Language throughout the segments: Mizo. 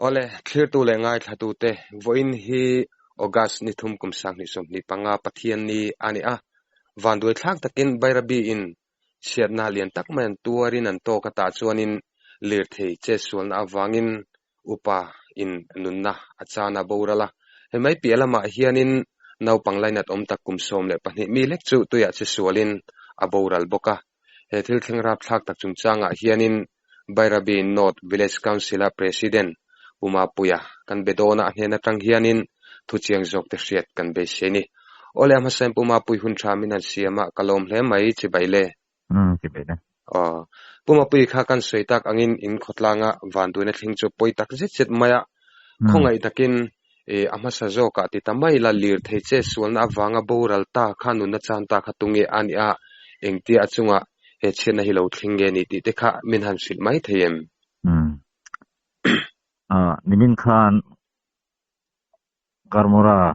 Awle, thlirtu leh ngaithlatute, vawiin hi August ni thum kum 2025 Pathian ni a ni a. Vanduai thlak takin Bairabi in chhiatna lian tak mai an tuarin an tawk a tah chuanin lirthei chetsualna avangin upa in nunna a chan a boral a. Hei mai piah lamah hianin naupang lainat awm tak kum 12 mi lek chu tuiah chesualin a boral bawk a. He thil thleng rapthlak tak chungchangah hianin Bairabi North Village Council-a President Pu Mapuia kan be dawn a, a hnen atang hianin thuchiang zawk te hriat kan beisei ni. Awle a hmasain Pu Mapui hun tha min han siam a, ka lawm hle mai chibai le. Umm chibai le. Aw. Pu Mapui kha kan sawi tak angin in khawtlanga vanduaina thleng chu pawi tak zet zet mai a, khawngaih takin E, a hmasa zawkah ti ta mai la, lirthei che sualna avanga boral ta kha nunna chan ta kha tunge a nia, engtia a chungah he chhiatna hi lo thleng nge ni tih te kha min han hrilh mai thei em? Umm. Ah, nimin khan Karmura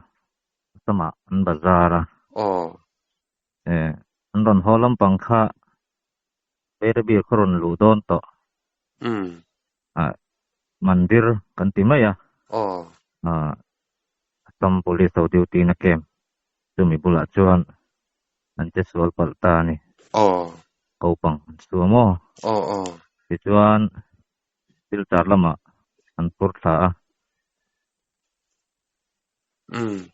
samah an bazar a. Aw. E, an rawn haw lampang kha Bairabi khaw rawn luh dawn tawh. Umm. Ah, mandir kan ti mai a. Aw. Ah, Assam Police ho duty na camp chumi bulah chuan an che sual palh ta a ni. Aw. Kopang an su a maw? Aw aw. Tichuan Silchar lamah an phur thla a. Umm.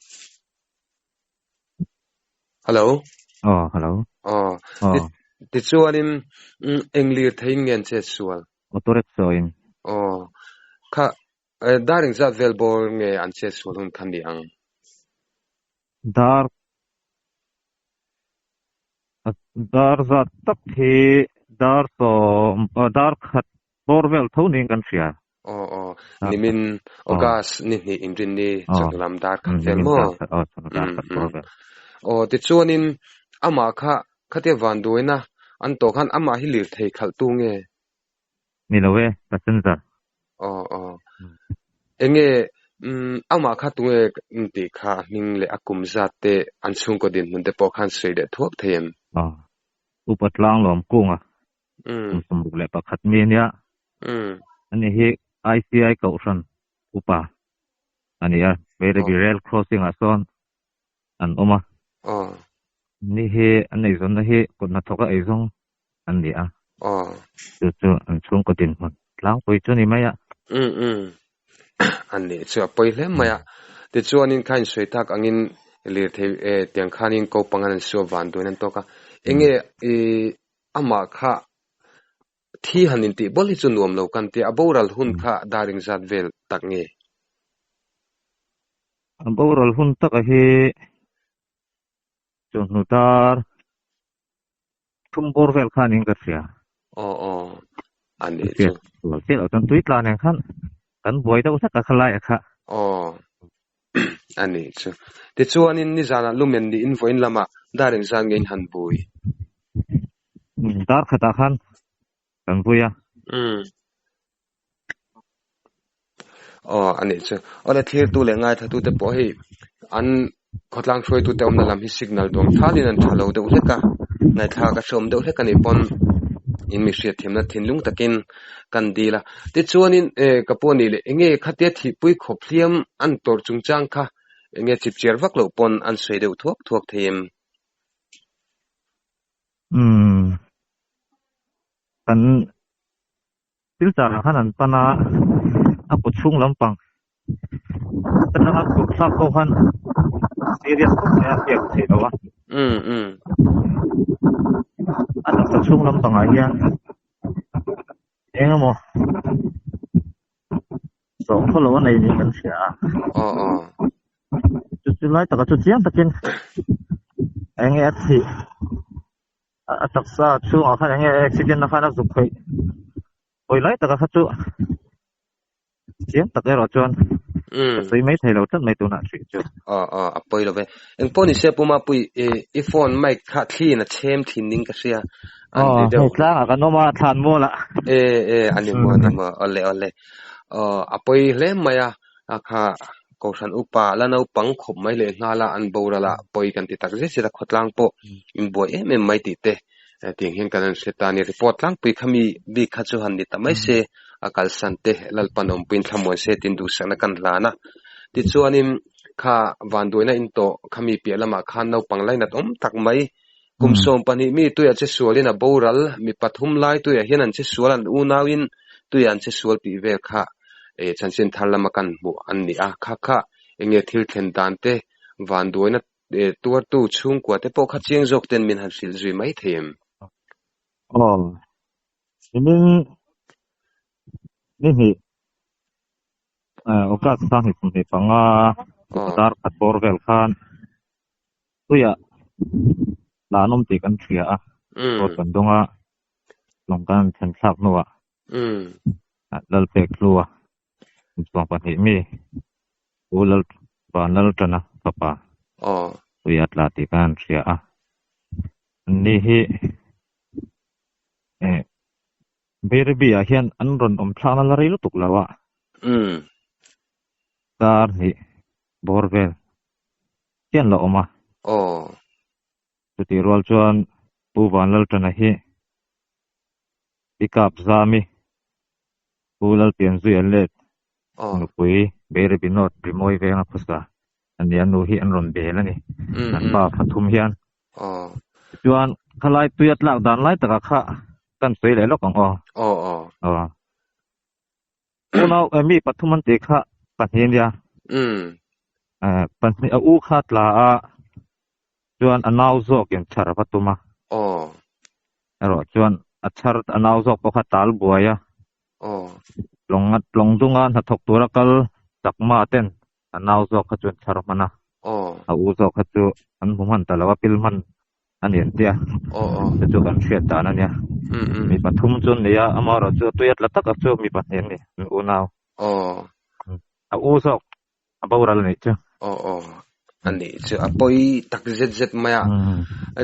Hello. Aw, hello. Aw. Aw. Tichuanin eng lirtheiin nge an chet sual? Auto rickshaw in. Aw. Kha dar engzat vel bawr nge an chet sual hun kha ni ang? Dar dar zat tak hi dar sawm dar khat bawr vel tho niin kan hria. Aw aw nimin August ni hnih inrinni chawhnu lam dar khat vel maw? Aw tichuanin amah kha khatia vanduaina an tawh khan amah hi lirthei khalh tu nge? Ni lo e, passenger. Aw aw enge amah kha tunge tih kha a hming leh a kum zat te an chhungkaw dinhmun te pawh khan sawi leh thuak thei em? Aw upa tlang lawm kunga kum 61 mi a nia. Ani hi ICI Kohhran upa a ni a, Bairabi Rail Crossing ah sawn an awm a. Ni hi an eizawnna hi kut hnathawka eizawng an ni a. Chu chu an chhungkaw dinhmun tlangpui chu ni mai a. An nih chu a pawi hle mai a. Tichuanin kha insawi tak angin lirthei tiang khanin ko pangan an su a vanduain an tawk a. Enge i Amah kha thi han intih bawlh hi chu nuam lo kan tia, a boral hun kha dar engzat vel tak nge? A boral hun taka hi chawhnu dar thum bawr vel khan in ka hria. Aw aw, a nih chu. Sual chiah loh chuan tui tla nen khan kan buai deuh hlek a khalai a kha. Aw, a nih chu. Tichuanin nizanah lumen niin vawiin lamah dar engzat nge in han bui? Dar khatah khan kan vui a. Umm. Aw, a nih chu. Awle thlirtu leh ngaithlatute pawh hei an khawtlang hruaitute awmna lam hi signal duang thalin an tha lo deuh hlek a, ngaihthlak a hreawm deuh hlek a nih pawn in mi hriatthiamna thinlung takin kan dil a. Tichuanin ka pu a nih leh enge khatia thihpui khawp hliam an tawrh chungchang kha enge chipchiar vak loh pawn an sawi deuh thuak thuak thei em? Umm. Kan Silchar ah khan an pan a, a kut chhung lampang atanga kut thlak pawh khan serious khawp mai a hriat theih loh a. A taksa chhung lampang ah hian eng emaw sawh khaw lo a nei niin kan hria a. Chu chu lai takah chu chiang takin eng nge a thih. A taksa chhungah khan enge accident a khan a zuk theih hawi lai taka kha chu chiang tak erawh chuan ka sawi mai thei lo tlat mai tunah hrih chu. Aw aw a pawi lo ve. Engpawh ni se Puma pui i phone mic kha thliin a chhem thin ding ka hria. Aw hei tlangah kan awm a thlan mualah. E e a ni maw a ni maw awle awle. Aw a pawi hle mai a A kha Kohhran upa la naupang khawp mai leh nghal a, an boral a, pawi kan ti tak zet zet a, khawtlang pawh inbuai em em mai tih te tiang hian kan han hre ta a ni. Report tlangpui kha mi bik kha chu han ni ta mai se, A kalsan te Lalpan awmpuiin thlamuan se tiin duhsakna kan hlan a. Tichuanin kha vanduaina in tawh khami piah lamah khan naupang lainat awm tak mai kum 12 mi tuiah che sualin a boral, mi pathum lai tuiah hian an che sual an unauin tuiah an che sual tih vel kha chanchin thar lama kan hmuh an ni a. Kha kha enge thil thlen dan te vanduaina tuartu chhungkua te pawh kha chiang zawk ten min han hrilh zui mai thei em? Aw, nimin ni hnih August 25 dar khat bawr vel khan tuiah tlan awm tih kan hria a, report kan dawng a, lawng kan han thlen thlak hnuah Lalpek Hlua kum 12 mi Pu Lal Van Lalṭana fapa tuiah tla tih kan han hria a, anni hi Bairabi ah hian an rawn awm thlakna la rei lutuk lo a, kar hnih bawr vel hian la awm a. Chutih rual chuan Pu Vanlalṭana hi Pickup Zami Pu Lalpianzui an let nupui Bairabi North Rimawi venga khawsa a ni a, nu hi an rawn bel a ni, an pa pathum hian. Tichuan khalai tuia tlak dan lai takah kha kan sawi leh lawk ang aw. Aw. Unau mi pathum an tih kha pahnih a nia. Pahnih a u kha tla a chuan a nau zawkin chhar a va tum a. Erawh chuan a chhar a nau zawk pawh kha tal buai a. Lawng lawng dunga hnathawk tura kal chakma ten a nau zawk kha chuan chhar hman a. A u zawk kha chu an hmu hman ta lo a, pil hman a ni an tia. Chu chu kan hriat dan a nia. Mi pathum chu an ni a, amaherawh chu tui a tla tak a chu mi pahnih an ni, an unau. A u zawk a boral a nih chu. Aw aw, a nih chu a pawi tak zet zet mai a.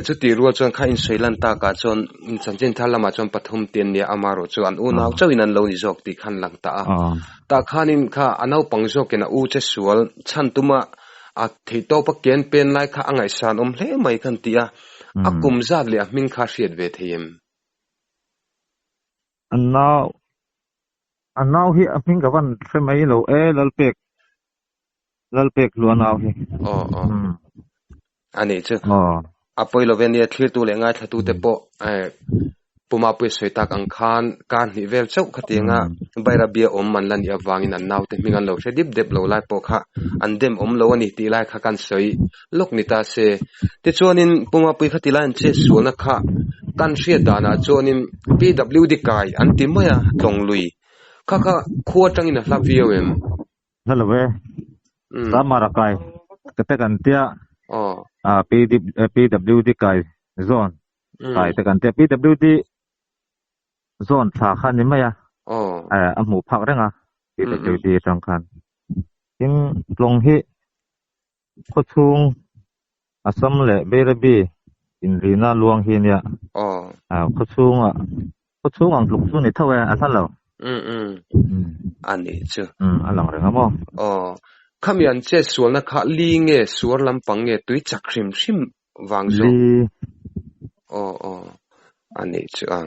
Chuti rual chuan kha insawi lan takah chuan chanchin thar lamah chuan pathum te an nia, amaherawh chu an unau chauhin an lo ni zawk tih khan lang ta a. Tah khanin kha a naupang zawkin a u che sual chhan tuma a theihtawp a ken pen lai kha a ngaihsan awm hle mai khan ti a, a kum zat leh a hming kha hriat ve thei em? A nau a nau hi a hming ka van hre mai lo e Lalpek Lalpek hlua nau hi. Aw aw a nih chu a pawi lo ve nia thlirtu leh ngaithlatu te pawh Puma pui sawi tak ang khan kar hnih vel chauh khatianga Bairabia awm an la nih avangin an naute hming an lo hre dip dep lo lai pawh kha an dem awm lo a ni tih lai kha kan sawi lawk ni ta se. Tichuanin Puma pui khati lai an chet sualna kha kan hriat danah chuanin PWD kai an ti mai a tlawng lui kha kha khua atangin a hla viau em? Hla lo e. Samara kai ka te kan tia PWD kai zawn kai te kan tia PWD zawn thla kha ni mai a a hmuh phak reng a PWD atang khan tin tlawng hi khawchhung Assam leh Bairabi inrina luang hi ania khawchhung ah khawchhung ang tluk chu ni tho e a hla lo a nih chu a lang reng a maw khami an chet sualna kha li nge suar lampang nge tui chak hrim hrim vang zawk. Li. Aw aw a nih chu a.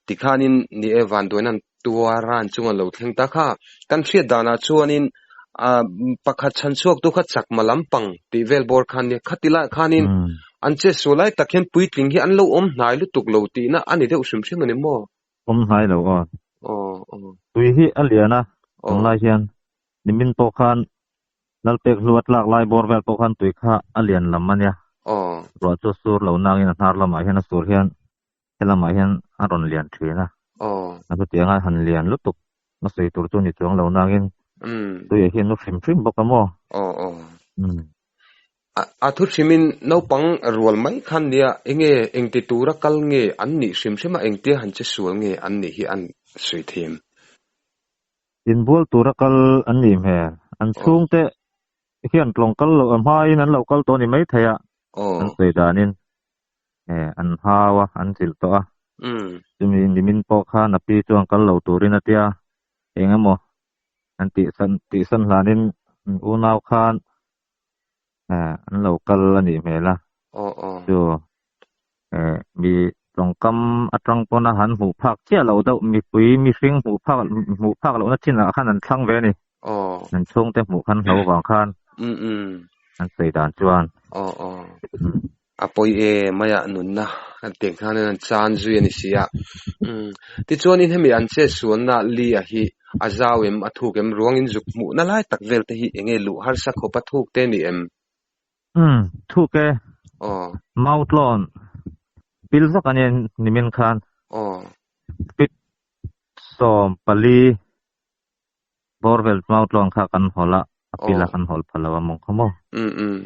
Tikhanin ni e vanduain an tuar a an chung an lo thleng ta kha. Kan hriat danah chuanin pakhat chhan chhuak tu kha chakma lampang tih vel bawr khan nia khati lai khanin an che sual lai tak hian puitling hi an lo awm hnai lutuk lo tihna a ni deuh hrim hrim a ni maw? Awm hnai lo aw. Aw aw. Tui hi a lian a tunlai hian nimin pawh khan Lalpek hlu a tlak lai bawr vel pawh khan tui kha a lian lam a nia. Ruah chu a sur lo nangin a hnar lamah hian a sur hian he lamah hian a rawn lian thin a. A chutiang a han lian lutuk a sawi tur chu ni chuang lo nangin tuiah hian nu hrim hrim bawk a maw? A thu hrimin naupang rual mai khan nia enge engti tura kal nge an nih hrim hrim a engtia han che sual nge an nih hi an sawi thei em? Inbual tura kal an nih hmel. An chhungte hian tlawng kal loh a hmain an lo kal tawh a ni maithei a, an sawi danin an hau a, an zilh tawh a. Chumi nimin pawh khan a pi chuan kal lo turin a tia, eng emaw an tihsan tihsan hlanin unau khan an lo kal a nih hmel a. Chu mi Tawngkam atang pawna han hmuh phak chiah loh deuh mipui mihring hmuh phak hmuh phak lohna chinah khan an thlang ve a ni. An chhungte hmuh khan hlo vang khan an sawi dan chuan. A pawi e maiah nunna an tih khan an chan zui a ni si a. Tichuanin hemi an che sualna li a hi a zau em a thuk em ruangin zuk hmuhna lai tak vel te hi enge luh harsa khawpa thuk te ni em? Umm, thuk e. Mau tlawn pil vak a nia nimin khan. Feet 14 bawr vel mau tlawn kha kan hawl a, a pil a kan hawl pha lo a mawng kha maw? Umm umm,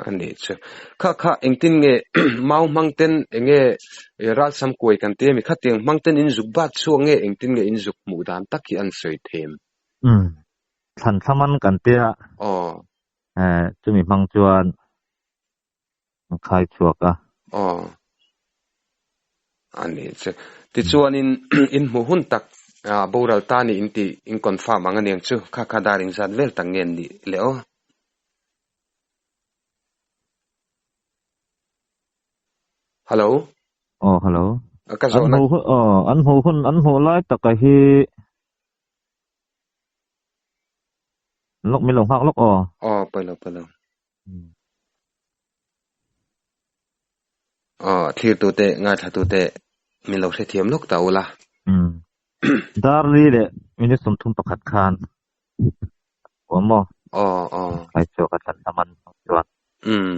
a nih chu. Kha kha engtin nge mau hmang ten enge ralsam kuai kan ti ami khatiang hmang ten in zuk bat chhuak nge engtin nge in zuk hmuh dan tak hi an sawi them? Umm, thlan thlaman kan tia. Eh, chumi hmang chuan an khai chhuak a. Aw, a ni che. Tichuanin in hmuh hun tak boral ta ni in tih in confirm ang aniang chu kha kha dar inzat vel tak nge nih le aw. Hello. Aw, hello. Ka zawhna. An hmuh hun, aw, an hmuh hun, an hmuh lai taka hi Lawk min lo nghak lawk aw. Aw pawi lo pawi lo. Aw thlir tu te ngaithla tu te min lo hrethiam lawk ta ula. Umm. Darli leh minute 31 khan awm maw? Aw aw. Kai chu ka thlan hlam an chuan. Umm.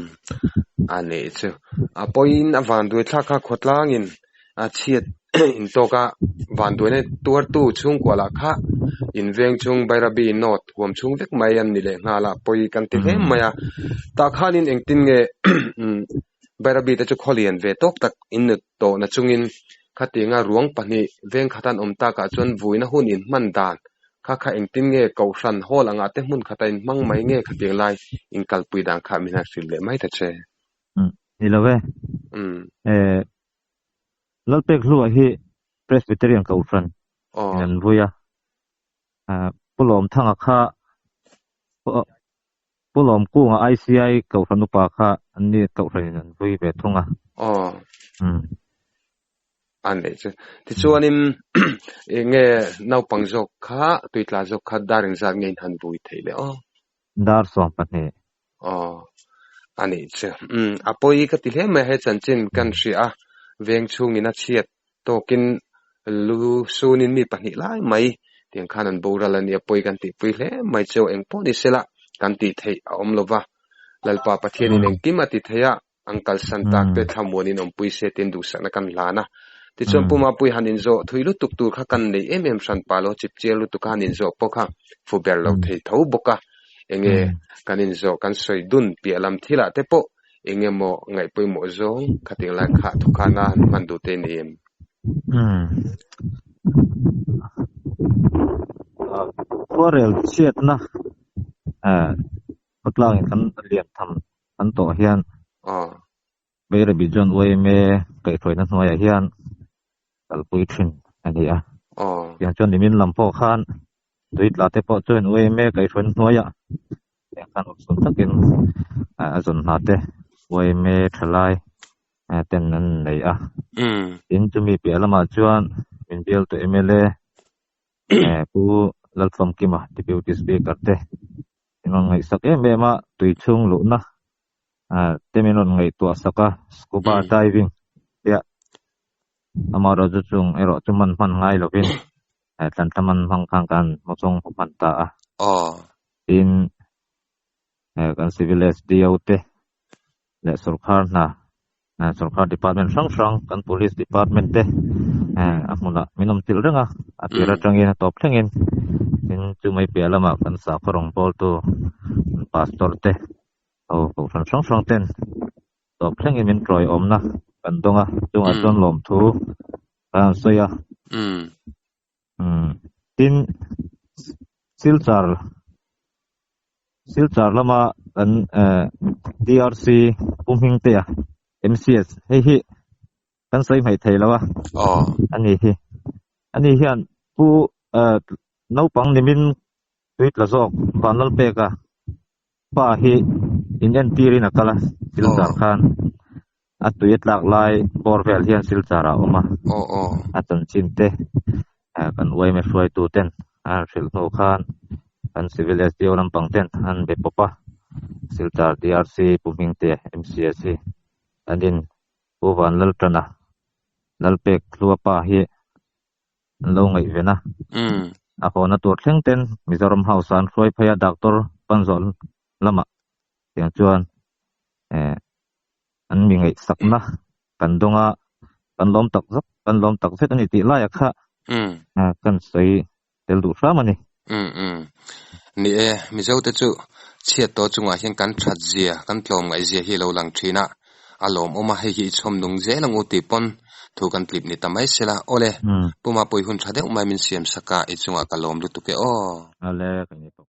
A nih chu. A pawiin a vanduai thlak kha khawtlangin a chhiat intawk a, vanduaina tuartu chhungkua lah kha inveng chung Bairabi North huam chhung vek mai an ni leh nghal a, pawi kan ti hle mai a. Tah khanin engtin nge Bairabi te chu khaw lian ve tawk tak in nu tawh na chungin khatianga ruang pahnih veng khatan awm takah chuan vuina hun inhman dan Kha kha engtin nge Kohhran hall angah te hmun khata inhmang mai nge khatiang lai inkalpui dan kha min han hrilh leh mai ta che. Umm ni lo e. Eh Lalpek Hlua hi Presbyterian Kohhran in an vui a. Pu Lawmthanga kha Pu Lawmkunga ICI Kohhran upa kha an ni Kohhran in an vui ve thung a. Umm. A neih chu. Tichuanin eng nge naupang zawk kha tuitla zawk kha dar engzat nge in han vui theih le aw? Dar 12. Aw a nih chu. Umm a pawi ka ti hle mai a he chanchin kan hria a, veng chhungin a chhiat tawkin lu sunin mi pahnih lai mai tiang khan an boral a nia pawi kan tihpui hle mai chu engpawh ni sela kan tih theih a awm lova Lalpa Pathianin engkim a ti thei a, An kalsan tak te thlamuanin awmpui se tiin duhsakna kan hlan a. Tichuan Pu Mapui han inzawh thui lutuk tur kha kan nei em em hran pah lo, chipchiar lutuk a han inzawh pawh kha fu ber lo thei tho bawk a. Enge kan inzawh kan sawi dun piah lam thilah te pawh eng emaw ngaihpawimawh zawng khating lai kha thawkhana han hman duh te ni em? Khuarel chhiatna khawtlangin kan lian tham Kan tawh hian Bairabi John YMA kaihhruaina hnuaiah hian kalpui thin a ni a. Tiang chuan nimin lam pawh khan Tuitla te pawh chuan YMA kaihhruaina hnuaiah tiang khan awmchhun takin a zawn hna te YMA thalai ten an nei a. Tin chumi piah lamah chuan min bialtu mla Pu Lalfamkima Deputy Speaker te min rawn ngaihsak em em a, tui chhung luhna te min rawn ngaihtuah sak a, scuba diving te a amaherawhchu chung erawh chu man hman ngai lovin thlanthla man hmang khan kan hmachawng hman ta a. Tin, kan civil SDO te leh sorkar hna sorkar department hrang hrang kan police department te a hmunah min awm chilh reng a a tir atangin a tawp thlengin tin chu mai piah lamah kan sakhaw rawngbawltu pastor te ho kohhran hrang hrang ten tawp thlengin min tawiawmna kan dawng a chungah chuan lawmthu kan han sawi a. Tin, Silchar Silchar lama kan DRC Pu Hmingtea MCS hei hi kan sawi hmaih thei lo a ani hi ani hian Pu naupang nimin tui tla zawk Vanlalpeka pa hi in entirin a kal a Silchar khan. A tui a tlak lai bawr vel hian Silchar ah a awm a. Aw aw. A chanchin te kan yma hruaitu ten an hrilh hnu khan kan Civil SDO lampang ten an be pawp a. Silchar DRC Pu Hmingtea MCS hi an in Pu Vanlaltana Lalpek Hluapa hi an lo ngaihven a. A hawna tur thleng ten Mizoram House ah an hruai phei a Doctor Panzawl lamah tiang chuan eh an mi ngaihsakna kan dawng a, kan lawm tak zet kan lawm tak zet a ni tih laiah kha kan sawi tel duh hram a ni. Umm umm. Ni e, Mizo te chu chhiat tawh chungah hian kan that zia, kan tlawm ngaih zia hi a lo lang thin a, a lawmawm a, hei hi i chhawm nung zel ang u tih pawn thu kan tlip ni ta mai sela. Awle, Puma pawih hun tha deuh mai min siam sak a, i chungah ka lawm lutuk e aw. Awle, ka ni bawk.